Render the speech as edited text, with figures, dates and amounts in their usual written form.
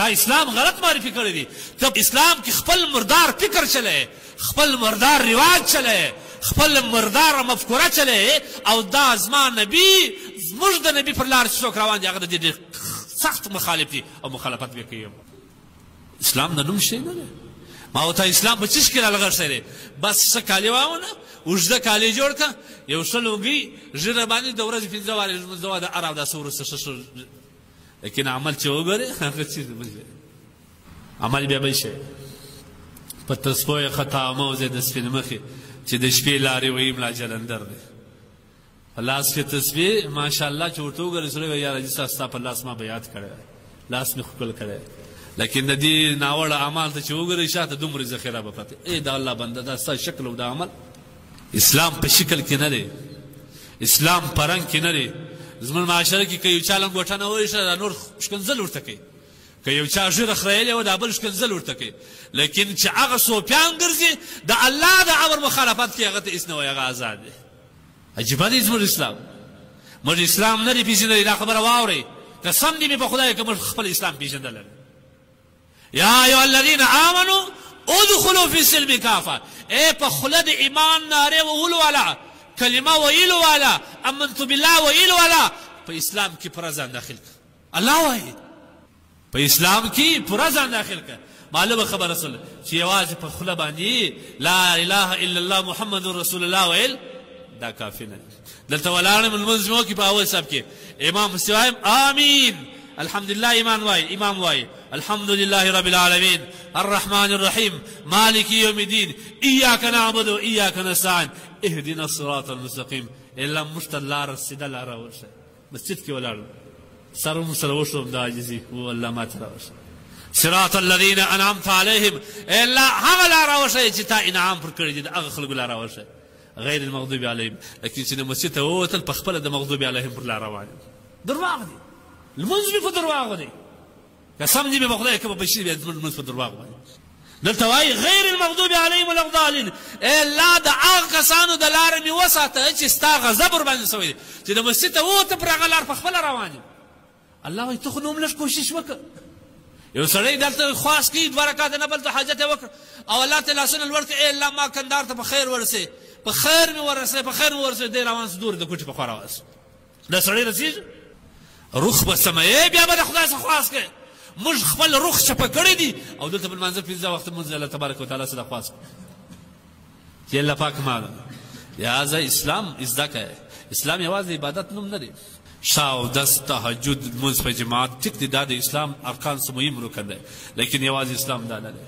تا اسلام غلط معرفي کړی دی. ته اسلام کې خپل مردار فکر چلی، خپل مردار رواج چلی، خپل مردار مفکوره چلی، او دا زما نبی، زموږ د نبی پر لار چې څوک روان دي هغه د دې ډېر سخت مخالف دي او مخالفت به کوي. اسلام د نوم شی نه دی. ما ورته اسلام په څه کې رالغښتی دی؟ بس ښه کالي واغونه، اوږده کالي جوړ کړه، یو ښه لونګۍ ږیره باندې د ورځې 5 وارې لمونځ وه، د هر اوداسه وروسته ښه ښه، لیکن عمل چې وګورې هغه څیز بل شی، عمل بیا بل شی. په تسپو یې خطا مه وځې د سپین مخې چې د شپې لارې وایي ملا جلندر دی. په لاس کې تسبیح ماشاءالله چې ورته وګورې سړی وایي یاره حاجي صاحب ستا په لاس ما بیعت کړی دی، لاس مې ښکل کړی دی. لیکن د دې ناوړه اعمال ته چې وګورې شاته دومره ذخیره به پاتې. ای د الله بنده، دا ستا شکل او دا عمل. اسلام په شکل کې نه دی، اسلام په رنګ کې نه دی. زموږ معاشره کې که یو چا لنګوټه نه وایښه دا نور ښکنځل ورته کوي، که یو چا ږیره خریلې وه دا بل ښکنځل ورته کوي. لیکن چې هغه صوفیان ګرځي د الله د امر مخالفت کوي هغه ته هېڅ نه وایي، هغه آزاد دی. عجیبه دی زموږ اسلام. موږ اسلام نه دی پېژندلی. دا خبره واورئ، قسم دې مې په خدای که موږ خپل اسلام پېژندلی. یا ایها الذین آمنو ادخلوا فی السلم کافه، ای په خوله د ایمان نارې وهلو والا، کلمه ویلو والا، امنت بالله ویلو والا، په اسلام کې پوره ځان داخل کړه. الله وایي په اسلام کې پوره ځان داخل کړه. معلومه خبره سول چې یوازې په خوله باندې لا اله الا الله محمد رسول الله ویل دا کافي نه دی. دلته ولاړم لمونځ مې وکړي په اول صف کې امام پسې وایم آمین، الحمدلله ایمان وای، امام وای الحمد لله رب العالمین الرحمن الرحیم مالک یوم الدین ایاک نعبد و ایاک نستعین اهدنا الصراط المستقیم. الا موږ ته لاره سیده لاره ورشه. مسجد کې ولاړم سر هم سره وښوم د عاجزي، و الله ما ته راوښیه صراط الذین انعمت علیهم، الا هغه لاره وښیه چې تا انعام پر کړی دی، د هغه خلکو لاره وښیه غیر المغضوب علیهم. لیکن چې د مسجد ته ووتل په خپله د مغضوب علیهم پر لار روان دي. درواغ دي، لمونځ مې په درواغو دی، قسم دې مې په خدای که به بشیر بیا زموږ لمونځ په درواغو باندې. دلته وایي غیر المغضوب علیهم ولا الضالین، الله د هغه کسانو د لارې مې وساته چې ستا غضب ورباندې سوی دی، چې د مسجد ته ووته پر هغه لار په خپله روان یم. الله وایي ته خو نوم لږ کوشش وکړه. یو سړی دلته خواست کوي 2 رکعته نفل ته حاجت یې وکړ او الله ته لاسونه لوړ کړي، ای الله ما کندهار ته په خیر ورسې، په خیر مې ورسې، په خیر مې ورسې. دی روان سو دور د کوټې په خوا روان سو. دا سړی رسېږي روخ به سموې، بیا به د خدای څخه خواست کوي. موږ خپل روخ چپه کړی دی او دلته په لمانځه 5 وخته مونځ الله تبارک وتعالی څخه خواست کوي چې الله پاک ما ده. لهذا اسلام زده کړئ. اسلام یوازې عبادت نوم نه دی. ښه اودس، تهجد، لمونځ په جماعت ټیک دی، دا د اسلام ارکان څه مهم رکن دی، لیکن یوازې اسلام دا نه دی.